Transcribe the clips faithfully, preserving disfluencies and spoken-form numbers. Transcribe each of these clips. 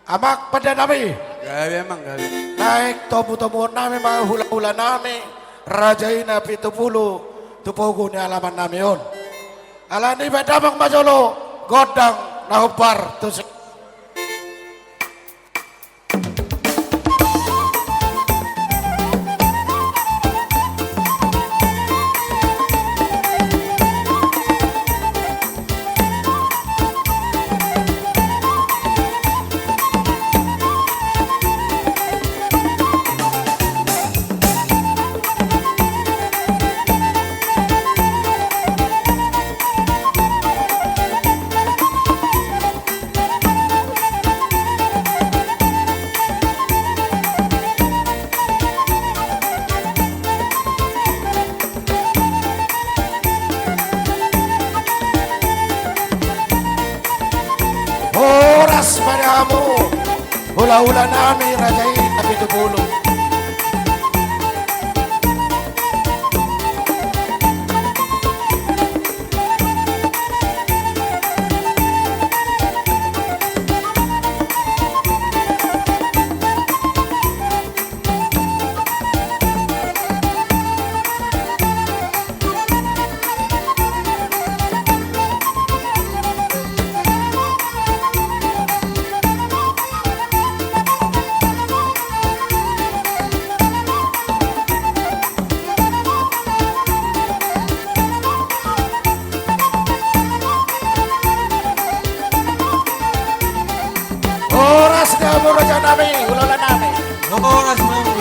Amang pande nami. Gabe, amang, gabe. Naeng tomutomuon nami ma hulahula nami, raja i na pitu pulu, tu pogu ni alaman nami on. Alani i baen damang ma jolo gondang na hombar tusi. Horas ma di hamu hulahula nami, raja i na pitu pulu. Horas di hamu raja nami, hulahula nami. Horas ma hamu.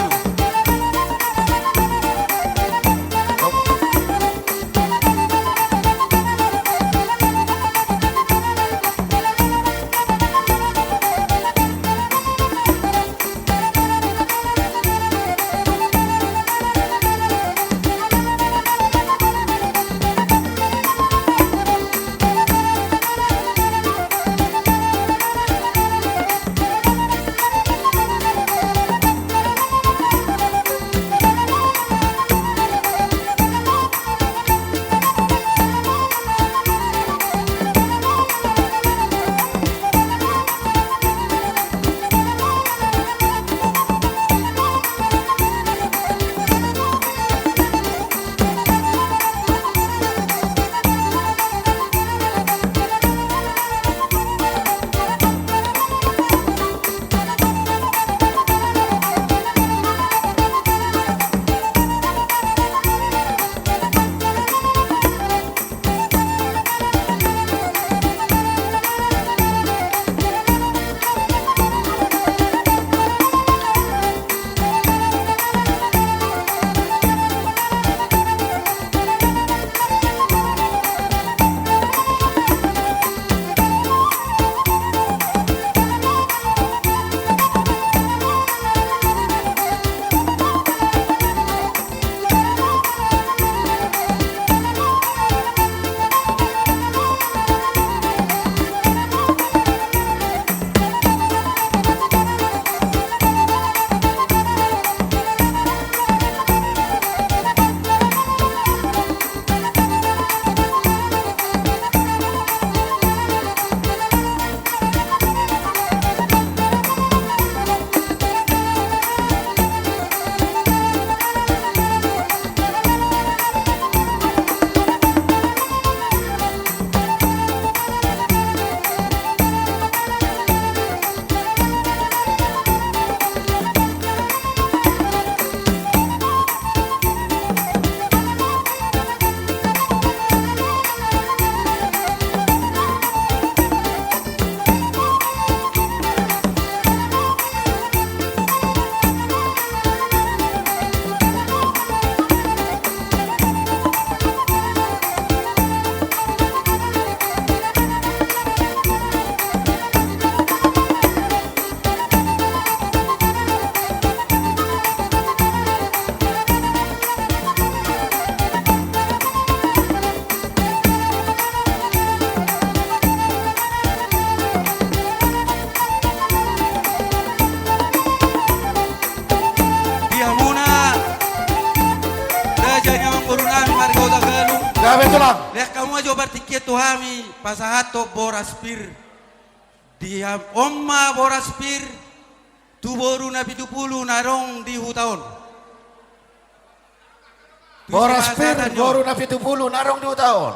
Di hamuna raja ni amangboru nami marga Hutagalung. Gabe, Tulang. Lehon hamu ma jo partingkian tu hami pasahathon boras pir. Dia on ma boras pir tu boru na pitu pulu na adong di huta on. Boras pir, boru na pitu pulu na adong di huta on.